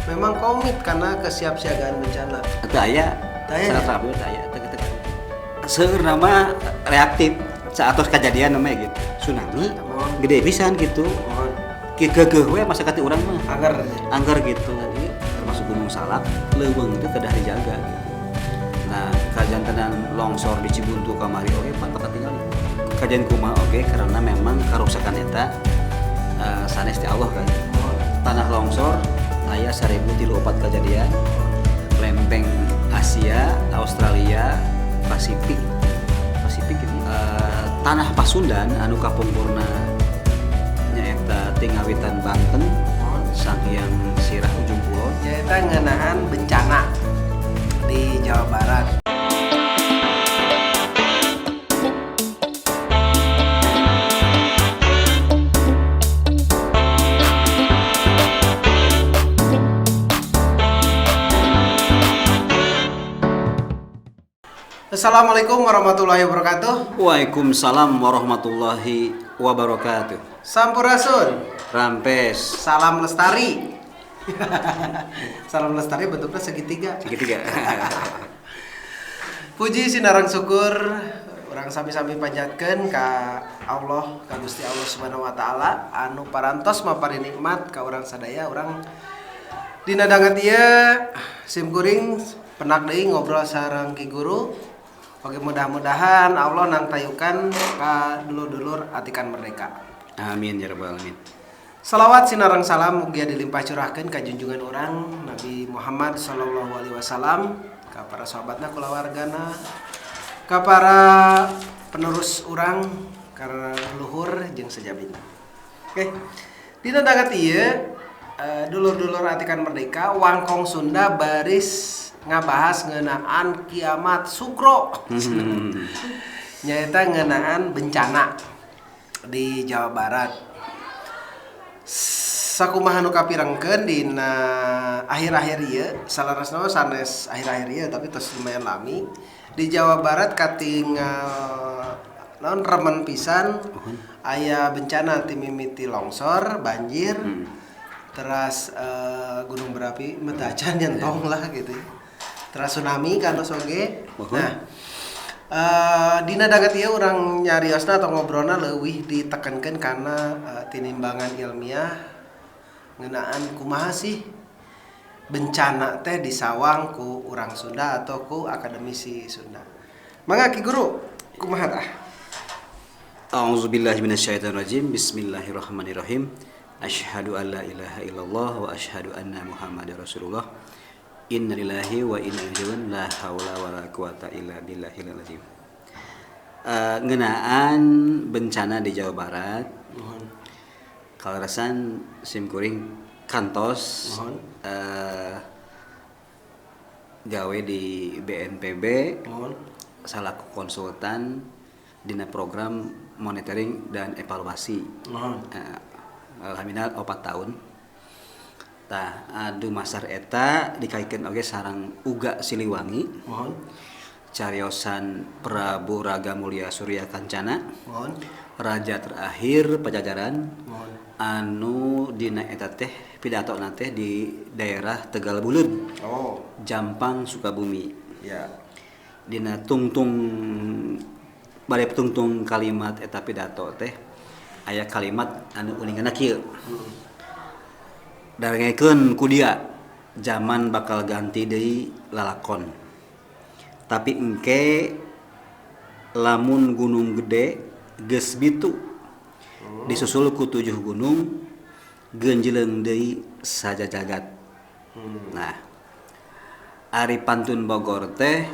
Memang komit karena kesiapsiagaan bencana. Teu aya. Teu aya. Sangat rapi teu aya. Teu teu. Seueur nama reaktif saatos kejadian namanya gitu. Tsunami gede pisan gitu. Mohon. Geugeuh we masyarakat urang mah. Angger. Angger gitu. Termasuk Gunung Salak, leuweung itu kedah dijaga gitu. Nah, kajantenan longsor di Cibuntu kamari oge pan tinggal kajian kumaha oge karena memang karusakan eta sanes ti Allah kan. Tanah longsor aya 1034 kejadian lempeng Asia, Australia, Pasifik. Pasifik ini tanah Pasundan anu kapungkurna nyaeta ti ngawitan Banten Sanghyang Sirah Ujung Kulon. Nyaeta ngeunaan bencana di Jawa Barat. Assalamualaikum warahmatullahi wabarakatuh. Waalaikumsalam warahmatullahi wabarakatuh. Sampurasun. Rampes. Salam lestari. Salam lestari bentuknya segitiga. Segitiga. Puji sinarang syukur urang sami-sami panjatkeun ka Allah, ka Gusti Allah Subhanahu wa taala anu parantos mapari nikmat ka urang sadaya. Urang dina danget ieu sim kuring penak deui ngobrol sareng Ki Guru. Oke, mudah-mudahan Allah nangtayukan ka dulur-dulur atikan merdeka. Amin ya rabbal alamin. Salawat sinareng salam mugia dilimpah curahkeun ka junjungan urang Nabi Muhammad sallallahu alaihi wasallam, ka para sahabatna, kulawargana, ka para penerus urang, ka leluhur jeung sejabina. Oke. Dina danget ieu dulur-dulur atikan merdeka Wangkong Sunda baris ngabahas ngeunaan kiamat sugro. Nyaeta ngeunaan bencana di Jawa Barat. Sakumaha nu kapirengkeun dina akhir-akhir ieu, salarasna sanes akhir-akhir ieu tapi tos lumayan lami di Jawa Barat katingal naon remen pisan aya bencana ti mimiti longsor, banjir, teras gunung berapi metacan nyentong lah gitu. Teras tsunami kantos oge. Nah, dina danget ieu urang nyariosna atau ngobrolna leuwih ditekankeun kana tinimbangan ilmiah ngeunaan kumaha sih bencana teh disawang ku urang Sunda atau ku akademisi Sunda. Mangga Ki Guru, kumaha tah? A'udzubillahi minasyaitonirrajim. Bismillahirrahmanirrahim. Asyhadu an la ilaha illallah wa asyhadu anna Muhammadar Rasulullah. Innalillahi wa inna ilaihi raji'un. La haula wala quwata illa billahil azim. Ngeunaan bencana di Jawa Barat. Kaleresan sim kuring kantos gawe di BNPB salaku konsultan dina program monitoring dan evaluasi. Alhamdulillah 4 tahun. Tah adu masar eta dikaitkeun oge sareng Uga Siliwangi. Cariosan Prabu Raga Mulia Surya Kancana. Raja terakhir Pajajaran. Anu dina eta teh pidatona teh di daerah Tegal Buleud. Jampang Sukabumi. Ya. Dina tungtung bade tungtung kalimat eta pidato teh aya kalimat anu uninganna kieu. Darengekeun ku dia zaman bakal ganti deui lalakon. Tapi engke lamun gunung gede geus bitu disusul ku 7 gunung genjeleung deui sajajagat. Nah, ari pantun Bogor teh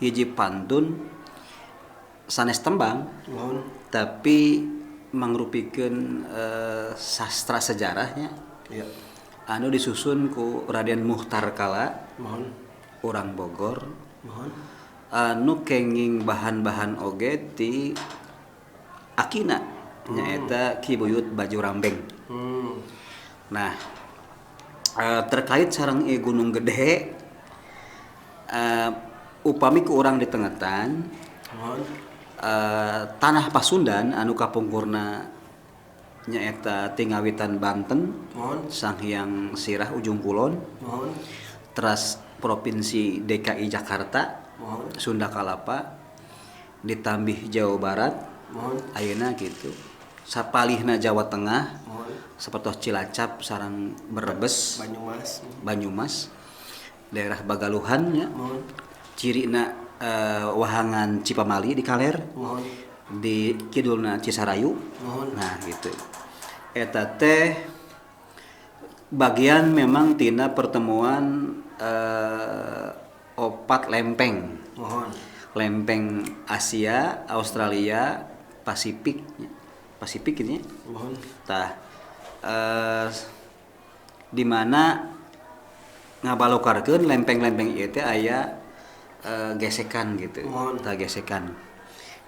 hiji pantun sanes tembang, tapi mangrupikeun sastra sejarahnya. Anu disusun ku Raden Muhtar Kala, urang Bogor. Anu kenging bahan-bahan oge ti akina nyaeta Ki Buyut Baju Rambeng. Nah, terkait sareng ieu Gunung Gede, upami ku urang ditengetan, tanah Pasundan anu kapungkurna Nyaeta ti ngawitan Banten, Sanghyang Sirah Ujung Kulon, teras Provinsi DKI Jakarta, Sunda Kalapa, ditambih Jawa Barat, ayeuna gitu. Sapalihna Jawa Tengah, sapertos Cilacap sareng Brebes, Banyumas, Banyumas, daerah Bagaluhan nya. Cirina Wahangan Cipamali di kaler, di kidulna Cisarayu. Nah gitu. Eta teh bagian memang tina pertemuan opat lempeng. Lempeng Asia, Australia, Pasifik, Pasifik ini. Tah di mana ngabalokarkeun lempeng-lempeng ieu teh aya gesekan gitu. Tah gesekan.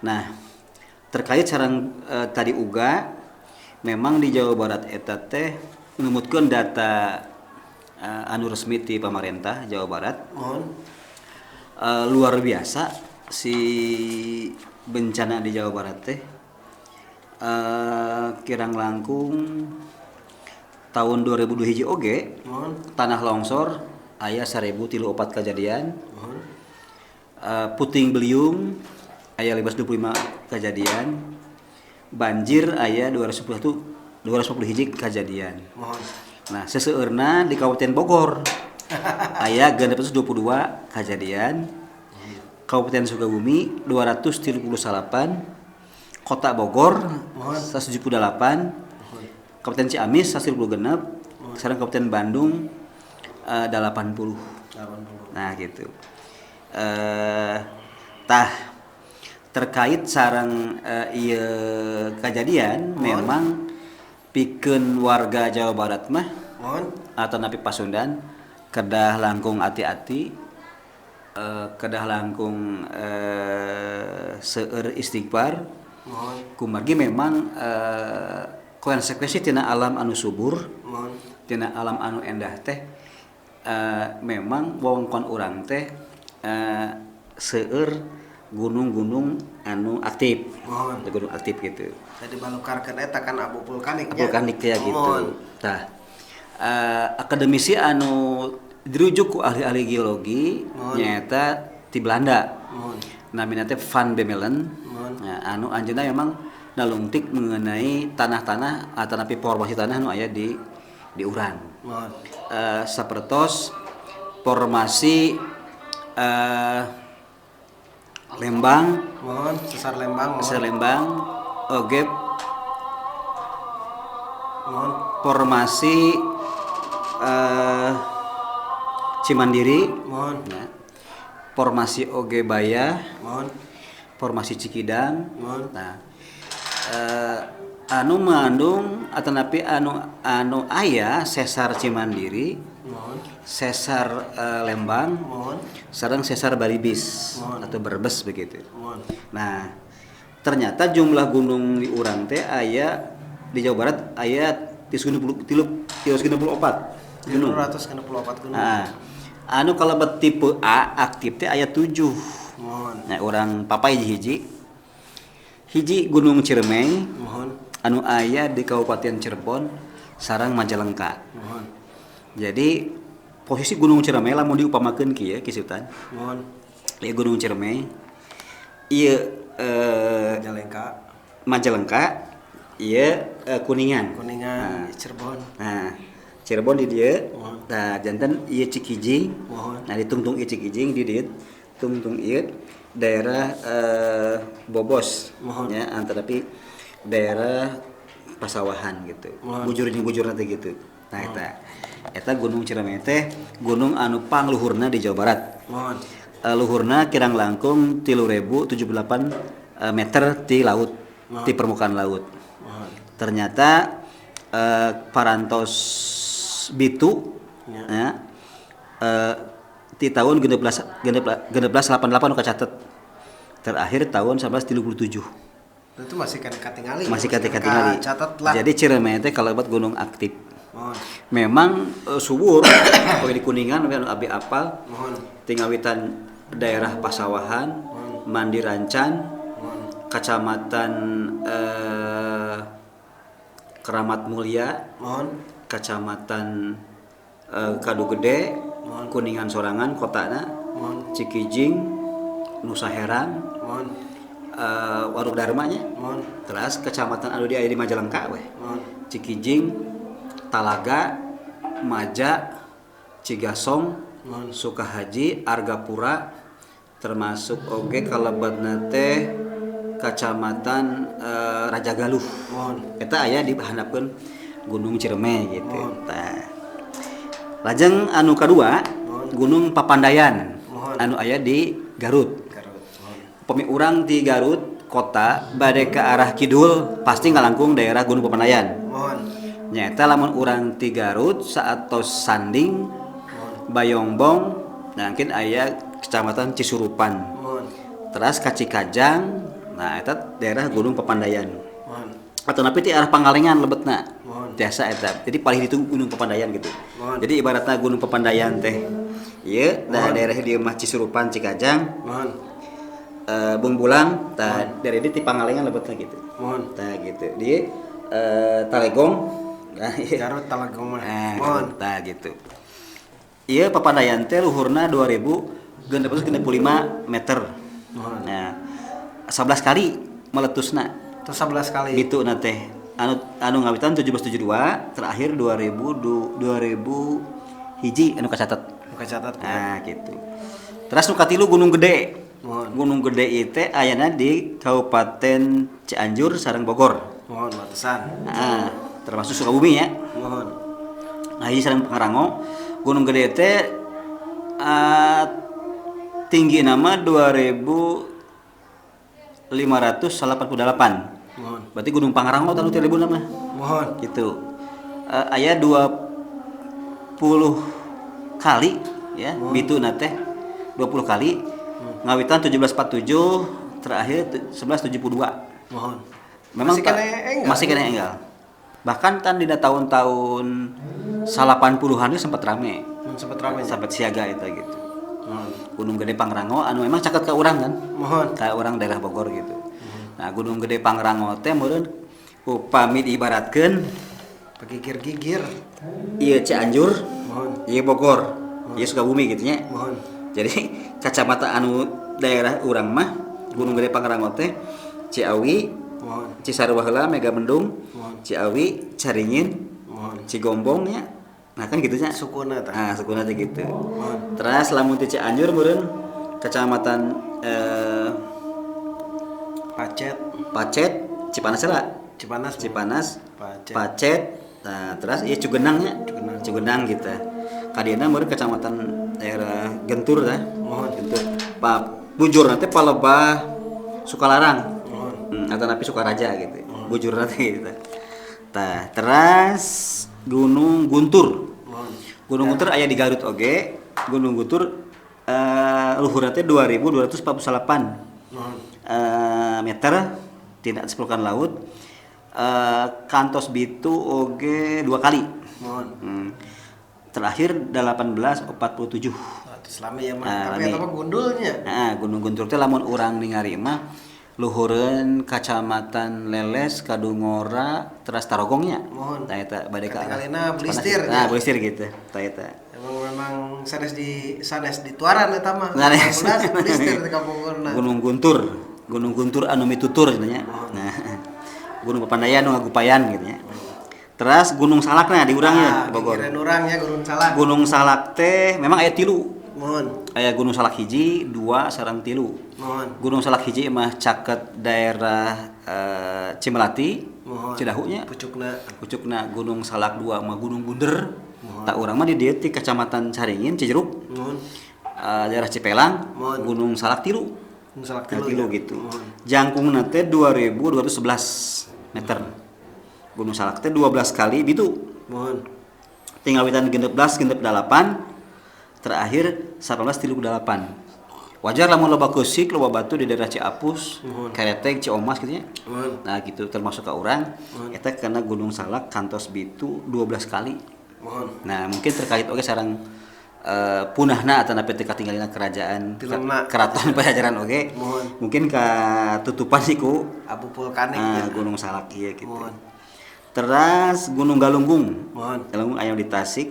Nah, terkait sareng tadi uga memang di Jawa Barat eta teh numutkeun data anu resmi ti pamarentah Jawa Barat. Luar biasa si bencana di Jawa Barat teh, kirang langkung tahun 2002 hiji oge tanah longsor aya 1034 kejadian, puting beliung aya 525 kejadian, banjir aya 241 240 hiji kejadian. Nah, seseueurna di Kabupaten Bogor aya 622 kejadian, Kabupaten Sukabumi 238, Kota Bogor 178, Kabupaten Ciamis 136, sareng Kabupaten Bandung 80. 80. Nah gitu. Tah terkait sareng ieu kejadian memang pikeun warga Jawa Barat mah atau napi Pasundan kedah langkung hati-hati, kedah langkung seueur istighfar. Kumargi memang konsekuensi tina alam anu subur, tina alam anu endah teh, memang wewengkon urang teh seueur gunung-gunung anu aktif. Gunung aktif gitu. Jadi balukarkeun eta kan abu vulkanik nya. Vulkanik ya gitu. Tah akademisi anu dirujuk ku ahli-ahli geologi nyaeta ti Belanda. Namina teh Van Bemmelen. Nah, anu anjeunna memang nalungtik mengenai tanah-tanah atau napi formasi tanah anu aya di urang. Sapertos formasi Lembang, sesar Lembang, sesar Lembang, oge formasi Cimandiri, ya. Formasi oge Baya, formasi Cikidang, nah anu mengandung atau napi anu aya sesar Cimandiri, sesar Lembang, sareng sesar Baribis atau Brebes begitu. Nah, ternyata jumlah gunung di urang teh aya di Jawa Barat aya 364 gunung. 364 gunung. Nah, anu kalau tipe A aktif teh aya 7. Nah, urang papai hiji. Hiji Gunung Ciremai, anu aya di Kabupaten Cirebon sareng Majalengka. Jadi posisi Gunung Ciremai lamun diupamakeun kieu Ki Sultan. Ieu Gunung Ciremai ieu Majalengka. Majalengka ieu Kuningan. Kuningan, nah. Cirebon. Nah, Cirebon di dieu. Nah, janten ieu Cikijing. Nah, ditungtung ieu Cikijing di dieu tungtung ieu daerah Bobos ya, antara tapi daerah pasawahan gitu. Bujur jeung bujur nanti gitu. Nah, eta Gunung Ciremai teh gunung anu pangluhurna di Jawa Barat. Luhurna kirang langkung 3078 meter ti laut, ti permukaan laut. Ternyata parantos Bitu ya, di tahun 1688 kacatet. Terakhir tahun 1937. Itu masih kan katingali. Masih katingali. Catat lah. Jadi Ciremai teh kalau buat gunung aktif. Memang subur pokoknya di Kuningan anu abi apal. Tingawitan daerah Pasawahan, Mandirancan, Kecamatan Keramat Mulia, Mohon. Kecamatan Kadu Gede, Kuningan Sorangan kotana, Mohon. Cikijing, Nusa Herang, Mohon. Warung Dharmanya. Mohon. Terus kecamatan anu di aya di Majalengka weh. Mohon. Cikijing, Talaga, Maja, Cigasong, Mohon. Sukahaji, Argapura, termasuk oge kalebetna teh kecamatan Raja Galuh. Mohon. Eta aya di handapeun Gunung Ciremai gitu. Tah. Lajeng anu kadua, Gunung Papandayan. Mohon. Anu aya di Garut. Garut. Mohon. Upami urang di Garut kota bade ke arah kidul pasti ngalangkung daerah Gunung Papandayan. Mohon. Nyaeta lamun urang ti Garut saatos Sanding, Bayongbong, nah mungkin aya kecamatan Cisurupan. Mohon. Terus ka Cikajang, nah eta daerah Gunung Papandayan. Mohon. Atau napi ti arah Pangalengan lebetna. Mohon. Tiasa eta. Jadi paling itu Gunung Papandayan gitu. Mohon. Jadi ibaratna Gunung Papandayan teh ieu da daerah dieu mah Cisurupan Cikajang, Mohon. Bungbulang, tah dari dieu ti Pangalengan lebetna gitu. Mohon. Tah gitu. Di Talegong. Nah, ieu. Garut Talagong mah. Nah, Mohon. tah gitu. Ieu Papandayan teh luhurna 2665 meter. Mohon. Nah, 11 kali meletusna. Terus 11 kali. Gitu na teh. Anu ngawitan 1772, terakhir 2000 hiji anu kacatet. Buka catat. Nah, gitu. Terus nu katilu Gunung Gede. Mohon. Gunung Gede ieu ayana di Kabupaten Cianjur sareng Bogor. Mohon batasan. Nah, termasuk Sukabumi ya. Mohon. Nah, ini sareng Pangrango. Gunung Gede teh tinggi nama 2588. Mohon. Berarti Gunung Pangrango tanu 3000 nama. Mohon. Gitu. Aya 20 kali ya, bitu na teh 20 kali. Ngawitan 1747, terakhir 1172. Mohon. Memang Masih kena enggal. Masih kena enggal. Bahkan kan di tahun-tahun 80-an itu sempat rame. Sempat rame. Sempat siaga itu gitu. Mohon. Gunung Gede Pangrango anu memang caket ke urang kan. Mohon. Ka urang daerah Bogor gitu. Nah, Gunung Gede Pangrango teh meureun upami diibaratkeun Pegigir-gigir. ieu Cianjur, Mohon. ieu Bogor, ieu Sukabumi gitu nya. Mohon. Jadi kacamata anu daerah urang mah Gunung Gede Pangrango teh Ciawi, Mohon. Cisarua heula Megamendung, Mohon. Ciawi, Caringin, Mohon. Cigombong nya. Nah kan gitu nya. Sukuna tah. Nah, sukuna teh gitu. Mohon. Terus lamun ti Cianjur meureun kecamatan Pacet, Pacet, Cipanas lah. Cipanas. Cipanas, Pacet. Pacet. Nah, terus ieu Cugenang nya. Cugenang. Cugenang gitu. Kadieu meureun kecamatan daerah Gentur tah. Mohon. Gentur. Pa bujur nanti Palebah Sukalarang. Mohon. Atau napi Sukaraja gitu. Bujur nanti gitu. Tah, terus Gunung Guntur. Mohon. Gunung Guntur aya di Garut oge. Gunung Guntur luhurna teh 2248 Mohon. Meter tidak permukaan laut. Kantos bitu oge 2 kali. Mohon. Terakhir 1847. Nah, terus lami ya mah. Nah, Tapi lami. eta mah gundulnya. Nah, Gunung Guntur teh lamun urang ningali mah luhureun kacamatan Leles, Kadungora, teras Tarogongnya. Mohon. Nah, eta bade ka arah Katingalina Cipanas. Belistir, Nah, ya. Belistir gitu. Tah eta. Emang memang sanes di Tuaran eta mah. Sanes. 18 Belistir di kampungna. Gunung Guntur, Gunung Guntur anu mitutur cenah nya. Nah, Gunung Papandayan nu ngagupayan gitu nya. Terus Gunung Salakna di urang ya, Ah, di Bogor. gigireun urang ya Gunung Salak. Gunung Salak teh memang aya tilu. Mohon. Aya Gunung Salak hiji, dua, sareng tilu. Mohon. Gunung Salak hiji mah caket daerah Cimelati, Mohon. Cidahu nya. Pucukna. Pucukna Gunung Salak dua mah Gunung Bunder. Tak urang mah di dieu ti Kecamatan Caringin, Cijeruk, Mohon. Daerah Cipelang, Mohon. Gunung Salak tilu. Gunung Salak Nah, tilu. tilu ya. gitu. Mohon. Jangkungna teh 2211 meter. Gunung Salak teh 12 kali gitu. Mohon. Tinggal witan 16, 68, terakhir 1838. Wajar lamun loba keusik, loba batu di daerah Ciapus, Mohon. Kereteg, Ciomas gitu nya. Mohon. Nah gitu termasuk ke urang eta karena Gunung Salak kantos bitu 12 kali. Mohon. Nah, mungkin terkait oge sareng punahna atau napi teu katinggalina kerajaan Tilengna. keraton Pajajaran oge. Mohon. Mungkin katutupan sih ku Abu vulkanik ya. Gunung Salak ieu gitu. Mohon. Teras Gunung Galunggung. Muhun. Galunggung aya di Tasik.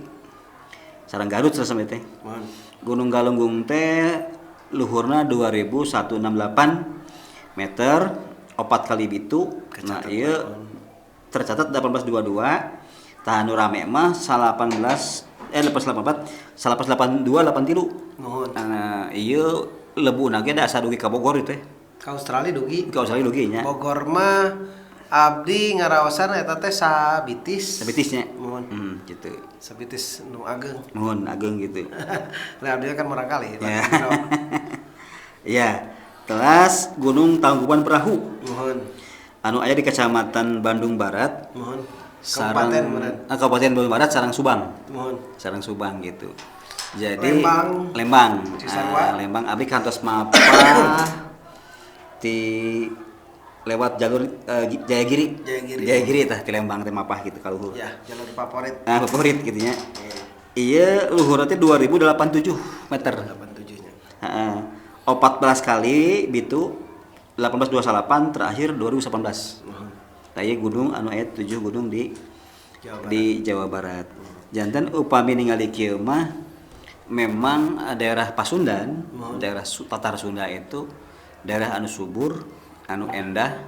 Sareng Garut sampe teh. Muhun. Gunung Galunggung teh luhurna 2168 meter, 4 kali bitu. Nah, ieu tercatat 1822. Tah anu rame mah 18 1884 1882 83. Muhun. Nah, ieu lebuna ge da asa dugi ka Bogor ieu teh. Ka Australia dugi. Ka Australia dugi nya. Bogor mah abdi ngaraosan eta teh sabitis. Sabitisnya. Muhun. Gitu. Sabitis nu ageng. Muhun ageng gitu. Nah, abdi kan murangkalih. Ya. Ya. Teras Gunung Tangkuban Perahu. Muhun. Anu aya di Kecamatan Bandung Barat. Muhun. Sareng, Kabupaten meureun. Kabupaten Bandung Barat sareng Subang. Muhun. Sareng Subang gitu. Jadi Lembang. Lembang. Cisarua. Lembang abdi kantos mapah di lewat jalur Jayagiri. Jayagiri. Jayagiri tah ti Lembang teh mapah gitu ka luhur. Ya, jalur favorit. Nah, favorit gitu nya. Iya, luhurna teh 2087 meter. 87 nya. Heeh. 14 kali bitu 1828 terakhir 2018. Tah ieu gunung anu aya 7 gunung di Jawa Barat. di Jawa Barat. Janten upami ningali kieu mah memang daerah Pasundan, daerah Tatar Sunda itu daerah anu subur, anu endah,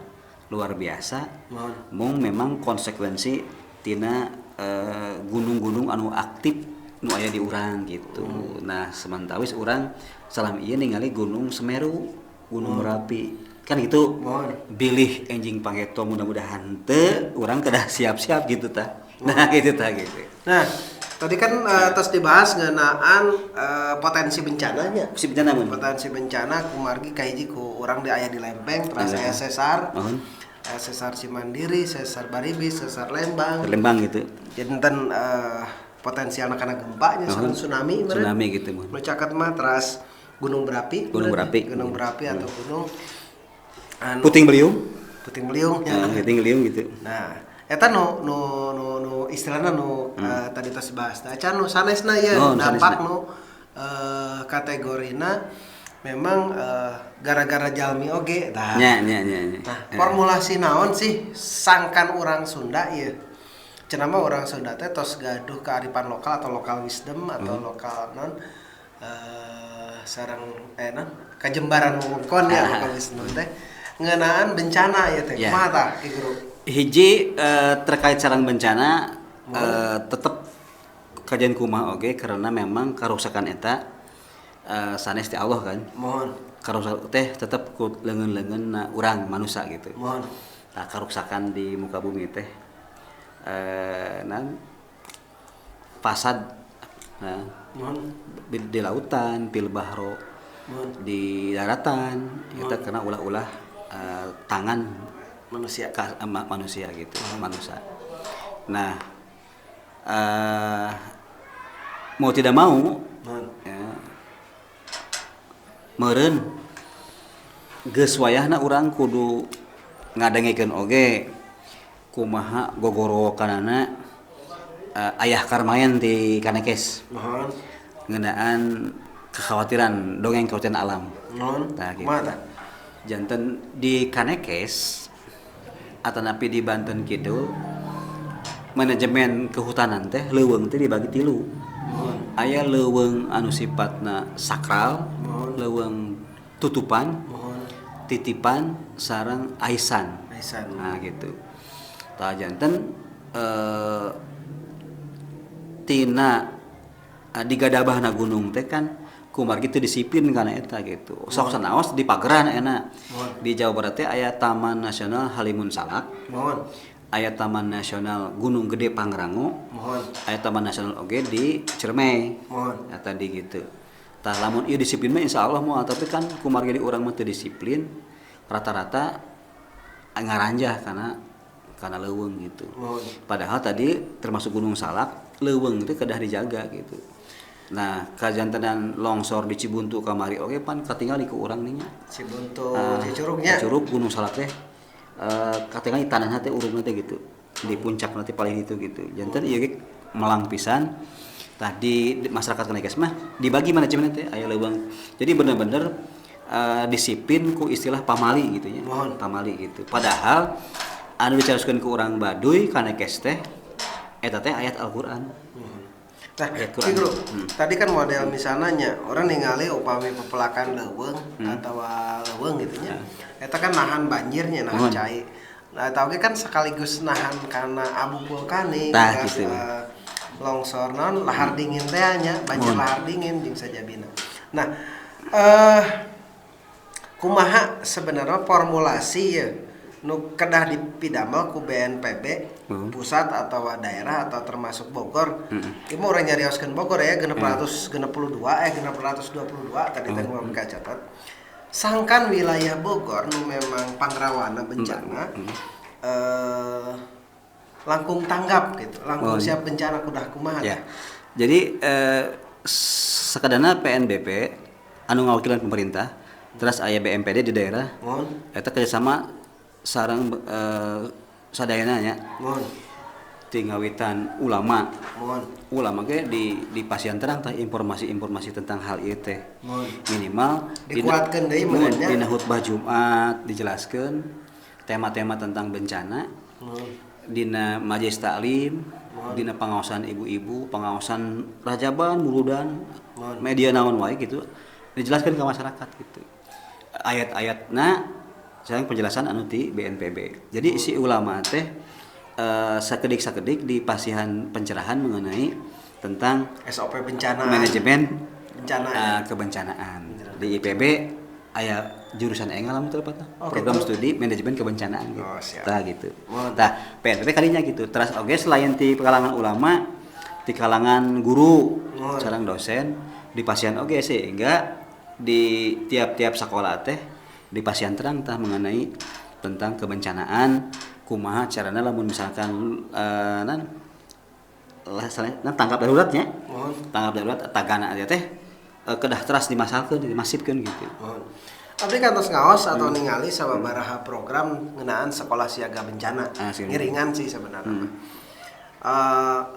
luar biasa. Muhun. Mung memang konsekuensi tina gunung-gunung anu aktif nu aya di urang gitu. Nah, semantawis urang salam ieu ningali Gunung Semeru, Gunung Merapi. Kan gitu. Muhun. Bilih enjing pangeto mudah-mudahan teu urang kedah siap-siap gitu tah. Nah, gitu tah gitu. Nah, tadi kan tos dibahas ngeunaan potensi bencananya. Si bencana mun. Potensi bencana kumargi kahiji ku urang di aya di Lempeng, terus Lempeng. aya sesar. Muhun. Aya sesar Cimandiri, sesar Baribis, sesar Lembang. Lembang gitu. Janten potensial kana gempanya sareng tsunami meureun. Tsunami gitu mun. Nu caket mah teras Gunung Berapi. Gunung meureun. Berapi. Gunung Berapi atau gunung anu Puting beliung. Puting beliung ya. Nah, puting beliung gitu. Nah, eta nu nu nu nu istilahna nu tadi tos dibahas. Nah, acan nu sanesna ye Oh, nu dampak sanesna. nu kategorina memang gara-gara jalmi oge tah. Nya nya nya nya. Nah, formulasi naon sih sangkan urang Sunda ieu? Cenah mah urang Sunda teh tos gaduh kearifan lokal atau lokal wisdom atau lokal non sareng non kajembaran wewengkon ya lokal wisdom teh ngeunaan bencana ieu teh. Ya. Kumaha tah Ki Guru? Hiji terkait sarang bencana tetep kajian kumaha oge karena memang karuksakan eta sanes ti Allah kan. Mohon, Karuksakan teh tetep ku leungeun-leungeun urang manusia gitu. mohon. Nah, karuksakan di muka bumi teh nan fasad nah, Mohon, di lautan, fil bahro, mohon. di daratan eta karena ulah-ulah tangan Manusia. Manusia gitu, manusia. Nah, mau tidak mau Mohon. ya, meureun geus wayahna urang kudu ngadengekeun oge kumaha gogorowokanana ayah Karmayan di Kanekes Mohon. ngeunaan kekhawatiran dongeng kekhawatiran alam. Mohon. Nah, gitu. Kumaha tah? Janten di Kanekes atanapi di Banten Kidul manajemen kehutanan teh leuweung teh dibagi tilu. Mohon. Aya leuweung anu sifatna sakral, Mohon. leuweung tutupan, Mohon. titipan sareng aisan. Aisan. Nah gitu. Tah janten tina digadabahna gunung teh kan kumargi teu disiplin kana eta gitu. Sok sanaos di pageran enak. Mohon. Di Jawa Barat teh aya Taman Nasional Halimun Salak, Mohon. aya Taman Nasional Gunung Gede Pangrango, Mohon. aya Taman Nasional oge di Ciremai. Mohon. Nah, tadi gitu. Tah lamun ieu disiplin mah insyaallah moal, tapi kan kumargi di urang mah teu disiplin rata-rata ngaranjah karena leuweung gitu. Mohon. Padahal tadi termasuk Gunung Salak, leuweung itu kedah dijaga gitu. Nah, kajantenan longsor di Cibuntu kamari oge pan katingali ku urang nya. Cibuntu Cicurugnya. Curug Gunung Salak teh katingali tanahna teh urungna teh gitu. Di puncak nanti paling itu gitu. Janten ieu ge melang pisan. Tah di masyarakat Kanekes mah dibagi manajemen teh aya leuweung. Jadi bener-bener disiplin ku istilah pamali gitu nya. Mohon. Pamali gitu. Padahal Anu dicarioskeun ku urang Baduy kanekes teh eta teh ayat Al-Qur'an. Nah, Ayat Ki Quran. Guru, tadi kan model misalnya nya, orang ningali upami pepelakan leuweung atau leuweung gitu nya. Eta kan nahan banjirnya, nahan Mohon. cai. Nah, eta oge kan sekaligus nahan karena abu vulkanik, Tah, gas, gitu. Longsor non lahar dingin teh nya, banjir lahar dingin jeung sajabina. Nah, kumaha sebenarnya formulasi ya nu kedah dipidamel ku BNPB pusat atau daerah atau termasuk Bogor. Ieu mah urang nyarioskeun Bogor ya 662 622 tadi teh nu catat. Sangkan wilayah Bogor nu memang pangrawana bencana langkung tanggap gitu, langkung siap bencana kudah kumaha Ya. teh? Jadi sakadana PNBP anu ngawakilan pemerintah, terus aya BMPD di daerah. Eta kerjasama sareng sadayana nya. Ti ngawitan ulama. Ulama ge di pasian terang tah informasi-informasi tentang hal ieu teh. Minimal Dikuatkeun deui mun meureun nya. Dina khutbah Jumat dijelaskeun tema-tema tentang bencana. Dina majelis taklim, dina pengawasan ibu-ibu, pengawasan rajaban, muludan, media naon wae gitu, dijelaskan ke masyarakat gitu. Ayat-ayatna sareng penjelasan anu ti BNPB. Jadi si ulama teh sakedik-sakedik di pasihan pencerahan mengenai tentang SOP bencana, manajemen bencana, kebencanaan. Di IPB aya jurusan enggal lamun teu lepat. Oh, Program gitu. Studi manajemen kebencanaan gitu. Oh, siap. Tah gitu. Mohon. Tah PNPB kalinya gitu. Terus oge selain di kalangan ulama, di kalangan guru, Mohon. sareng dosen, di pasian oge sehingga di tiap-tiap sekolah teh di pasian terang tah mengenai tentang kebencanaan, kumaha carana lamun misalkan nan lah salah, nan tanggap daruratnya. Tanggap darurat tagana aja teh kedah teras dimasalkeun, dimasifkeun gitu. Mohon. Abdi kantos ngaos atau ningali sababaraha program ngeunaan sekolah siaga bencana. Ah, siaga. Ngiringan sih sebenarnya.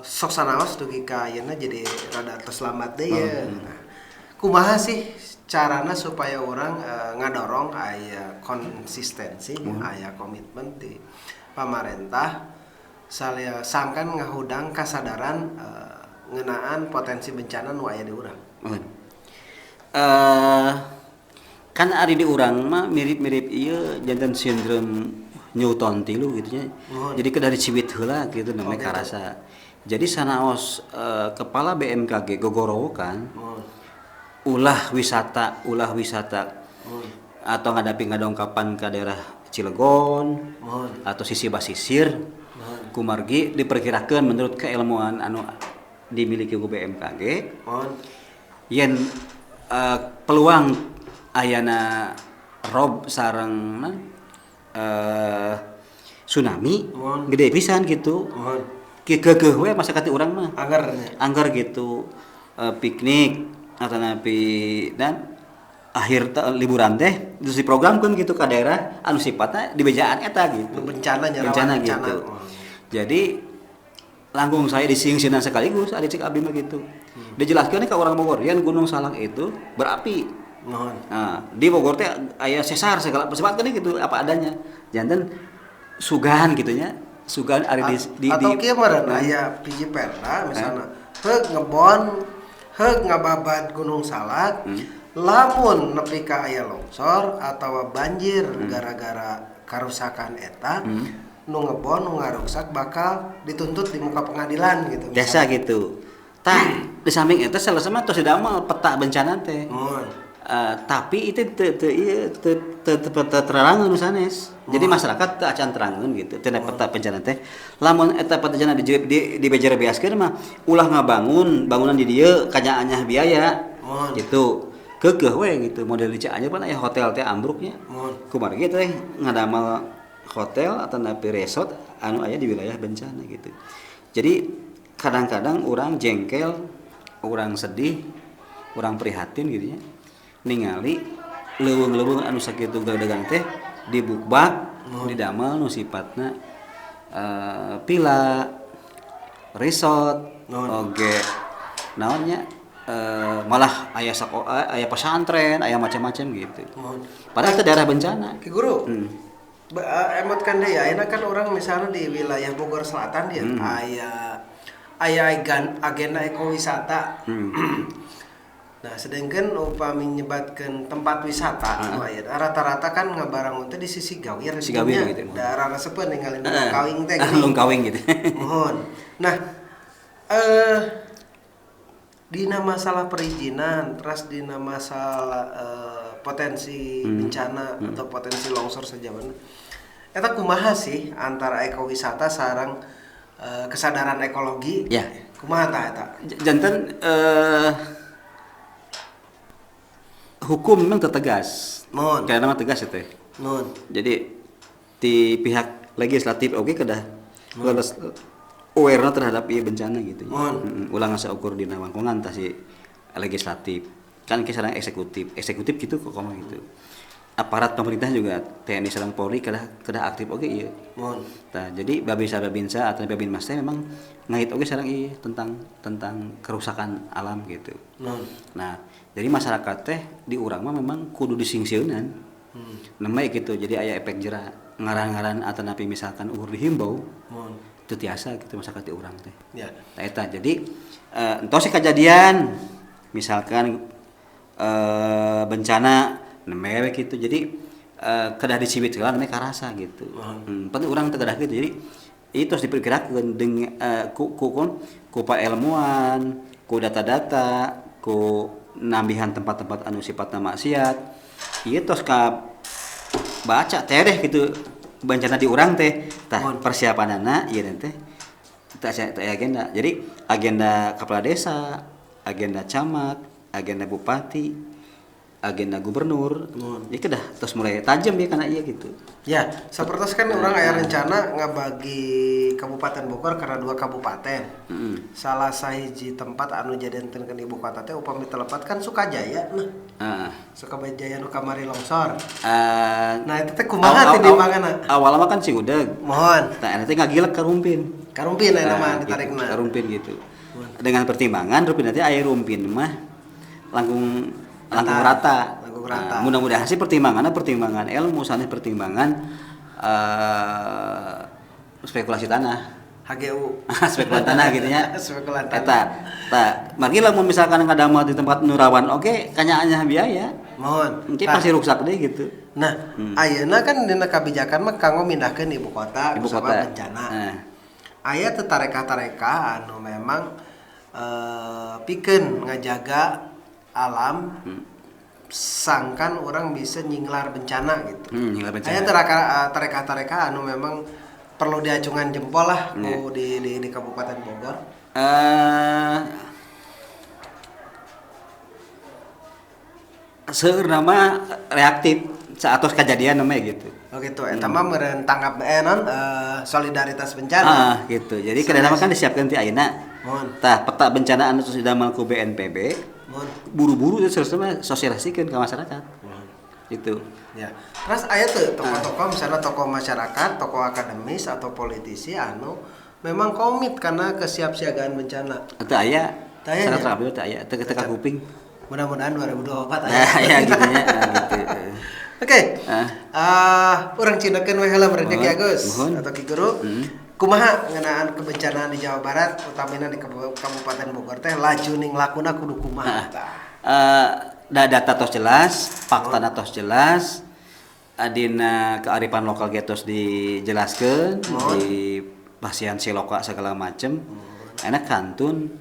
Sok sanaos dugi ka ayeuna jadi rada tos lambat deui ya. Nah, kumaha sih carana supaya orang ngadorong aya konsistensi, aya komitmen di pamarentah salia sangkan ngahudang kasadaran ngeunaan potensi bencana nu aya di urang. Mohon. Kan ari di urang mah mirip-mirip ieu janten sindrom Newton tilu gitu nya. Mohon. Jadi kedah diciwit heula gitu namanya Oh, gitu. karasa. Jadi sanaos kepala BMKG gogorowokan ulah wisata atau ngadapi ngadongkapan ke daerah Cilegon atau sisi basisir kumargi diperkirakan menurut keilmuan anu dimiliki ku BMKG yen peluang ayana rob sareng tsunami gede pisan gitu. Keukeuh we masyarakat urang mah. Angger nya. Angger gitu, piknik atau napi dan akhir liburan teh terus diprogramkeun gitu ke daerah anu sifatna di bejaan eta gitu. Bencana nya, rawan Bencana bencana. gitu. Jadi langkung saya disingsinan sekaligus ada cek abdi mah gitu. Dijelaskeun ke orang Bogor yen Gunung Salak itu berapi. Nah, di Bogor teh aya sesar segala sebatkeun gitu apa adanya. Janten sugan gitu nya. Sugan ari di Atau di kieu meureun aya hiji perda misalna heug ngebon, heug ngababad Gunung Salak, lamun nepi ka aya longsor atawa banjir gara-gara karusakan eta, nu ngebon nu ngaruksak bakal dituntut di muka pengadilan gitu Biasa misalnya. gitu. Tah, di samping eta salah sama tos didamel peta bencana teh. Tapi itu teu teu ieu teu teu teu teu terangeun nu sanes. Jadi masyarakat teu acan terangeun gitu. Teu peta bencana teh. Lamun eta peta bencana di bejer-beaskeun mah ulah ngabangun bangunan di dieu kanyaannya biaya. Gitu. Keukeuh we gitu model di Cianjur pan aya hotel teh ambruknya. Kumargi teh ngadamel hotel atau napi resort anu aya di wilayah bencana gitu. Jadi kadang-kadang orang jengkel, orang sedih, orang prihatin gitu ya. Ningali leuweung-leuweung anu sakitu gadegan teh dibukbak, didamel nu sifatna pila, resort, oge naonnya malah aya aya pesantren, aya macam-macam gitu. Padahal itu daerah bencana. Ki Guru. Emot kan deui ayeuna kan orang misalnya di wilayah Bogor Selatan ya, aya aya agenda ekowisata. Nah, sedangkan upami nyebatkeun tempat wisata nu aya rata-rata kan ngabarangun teh di sisi Gawir. Sisi Gawir gitu. Daerah resepeun ningali Lungkawing teh gini. Lungkawing gitu. Mohon. Nah, dina masalah perizinan, terus dina masalah potensi bencana atau potensi longsor sejauh eta kumaha sih antara ekowisata sareng kesadaran ekologi? Ya. Kumaha tah eta? Janten hukum memang tegas. Mohon. Karena mah tegas ya teh. Mohon. Jadi di pihak legislatif oke kedah aware terhadap ieu bencana gitu. Mohon. Ulah ngaseukur dina wangkongan tah si legislatif. Kan sareng eksekutif. Eksekutif gitu kok ngomong gitu. Aparat pemerintah juga TNI sareng Polri kedah kedah aktif oke ieu. Mohon. Nah, jadi babinsa babinsa atau babinmas teh memang ngait oge sareng ieu tentang tentang kerusakan alam gitu. Mohon. Nah, jadi masyarakat teh di urang mah memang kudu disingsieunan. Namanya gitu. Jadi aya efek jera ngaran-ngaran atau napi misalkan ukur dihimbau. Mohon. Teu tiasa gitu masyarakat di urang teh. Ya. Nah, eta jadi entos kejadian misalkan bencana nembe gitu. Jadi kedah diciwit heula nembe karasa gitu. Penting urang teh kedah gitu. Jadi itu harus diperkirakan dengan ku ku ku, ku pa ilmuwan, ku data-data, ku nambihan tempat-tempat anu sifatna maksiat. Ieu tos ka baca tereh gitu bencana di urang teh. Tah persiapanana ieu teh teh teh agenda. Jadi agenda kepala desa, agenda camat, agenda bupati, agenda gubernur. Ieu kedah tos mulai tajam ya karena ieu gitu. Ya, sapertos kan orang aya rencana ngabagi Kabupaten Bogor karena dua kabupaten. Salah sahiji tempat anu jadieun ibu kota teh upami telepat kan Sukajaya nah. Sukajaya nu kamari longsor. Nah, itu teh kumaha tindimbanganna? Awalna mah kan Cigudeg. Mohon. Nah, nanti ngagilek ka Rumpin. Ka Rumpin eta mah Nah, ditarikna. gitu, ka Rumpin gitu. Dengan pertimbangan Rumpin nanti aya Rumpin mah langkung langkung rata. Langkung rata. Nah, mudah-mudahan sih pertimbangannya pertimbangan ilmu, sanes pertimbangan spekulasi tanah. HGU. Spekulan tanah gitu nya. Spekulan tanah. Eta, tah, margi lamun misalkan ngadamel di tempat nu rawan oge kanyaannya biaya. Mohon. Mungkin Tah. pasti ruksak deh gitu. Nah, ayeuna kan dina kebijakan mah kanggo mindahkeun ibu kota Ibu kusabab kota. bencana. Nah. Aya teu tarekah-tarekah anu memang pikeun ngajaga alam sangkan orang bisa nyinglar bencana gitu. Nyinglar bencana. Aya tarekah-tarekah anu memang perlu diacungan jempol lah ku di Kabupaten Bogor. Seueur nama reaktif saatos kejadian namanya gitu. Oh gitu, eta mah meureun tanggap non solidaritas bencana. Ah, gitu. Jadi kadang kan disiapkan ti ayeuna. Mohon. Tah, peta bencana anu sudah damel ku BNPB. Mohon. Buru-buru itu seharusnya sosialisasikan ke masyarakat. Gitu. Ya. Terus aya tuh tokoh-tokoh misalnya tokoh masyarakat, tokoh akademis atau politisi anu memang komit karena kesiapsiagaan bencana. Atau aya Teu aya sangat nya? rapi teu aya teu teu kakuping. Mudah-mudahan 2024 aya. Nah, ya gitu nya. Nah, gitu. Oke. Ah. Urang cinakeun we heula meureun Ki Mohon, Agus mohon. atau Ki Guru. Kumaha ngeunaan kebencanaan di Jawa Barat utamina di Kabupaten Bogor teh laju ning lakuna kudu kumaha tah. Data tos jelas, fakta tos jelas, adina kearifan lokal ge tos dijelaskeun, di pasian siloka segala macem. Enak kantun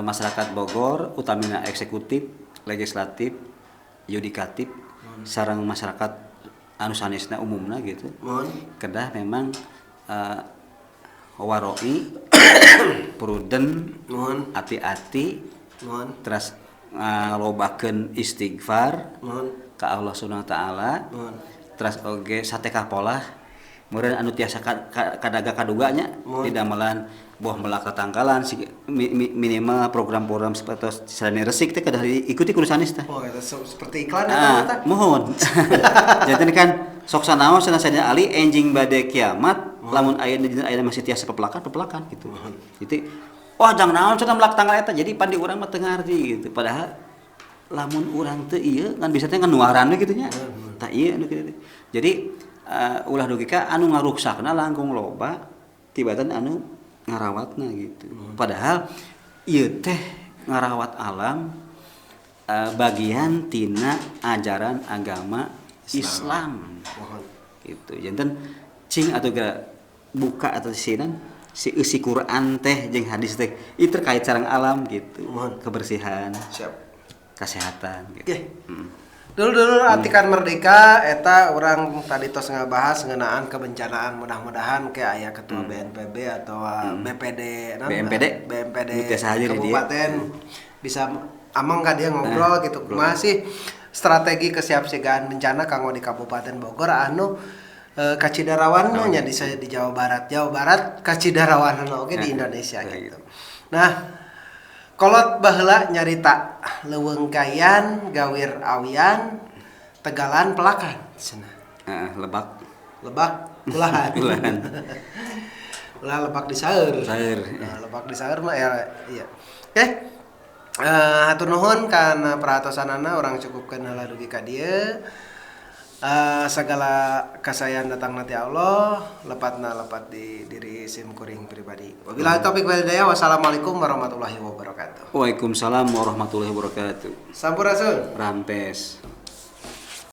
masyarakat Bogor utamina eksekutif, legislatif, yudikatif, sareng masyarakat anu sanesna umumna gitu. Mohon. Kedah memang waroi, prudent, Mohon. ati-ati, Mohon. terus ngalobakeun istighfar Mohon. ka Allah Subhanahu wa taala. Mohon. Terus oge satekah polah meureun anu tiasa kadaga kaduga nya di damelan boh melak tatangkalan minimal program-program seperti sarana resik teh kedah diikuti kudu sanes teh. Oh, eta seperti iklan eta teh. Mohon. Janten kan sok sanaos cenah Sayyidina Ali enjing bade kiamat lamun aya dina aya masih tiasa pepelakan pepelakan gitu. Jadi wah jangan naon cenah melak tanggal eta jadi pandi urang mah teu ngarti gitu. Padahal lamun urang teu ieu kan bisa teh ngan nuaran we kitu nya. Tah ieu anu kitu teh. Jadi Ulah dugi ka anu ngaruksakna langkung loba tibatan anu ngarawatna gitu. Padahal ieu teh ngarawat alam bagian tina ajaran agama Islam. Muhun. Gitu. Janten cing atau geura buka atau sinan si eusi Quran teh jeung hadis teh itu terkait sareng alam gitu. Muhun. Kebersihan, Siap. kesehatan gitu. Oke. Dulur-dulur Atikan Merdeka, eta urang tadi tos ngabahas ngeunaan kebencanaan. Mudah-mudahan kayak aya ketua BNPB atau BPD naon? BMPD. BMPD Biasa hadir di dia. Kabupaten bisa ameng ka dia ngobrol gitu. Kumaha sih strategi kesiapsiagaan bencana kanggo di Kabupaten Bogor anu kacidarawan nya di Jawa Barat. Jawa Barat kacidarawan oge di Indonesia gitu. Nah, kolot baheula nyarita leuweung kayan, gawir awian, tegalan pelakan cenah. Heeh, lebak. Lebak kulahan. Kulahan. Ulah lebak di saeur. Saeur. Nah, lebak di saeur mah ya iya. Oke. Hatur nuhun kana perhatosanana, urang cukupkeun heula dugi ka dieu. Segala kasayan datang ti Allah, lepatna lepat di diri sim kuring pribadi. Wabillahi taufik wal hidayah. Wassalamualaikum warahmatullahi wabarakatuh. Waalaikumsalam warahmatullahi wabarakatuh. Sampurasun. Rampes.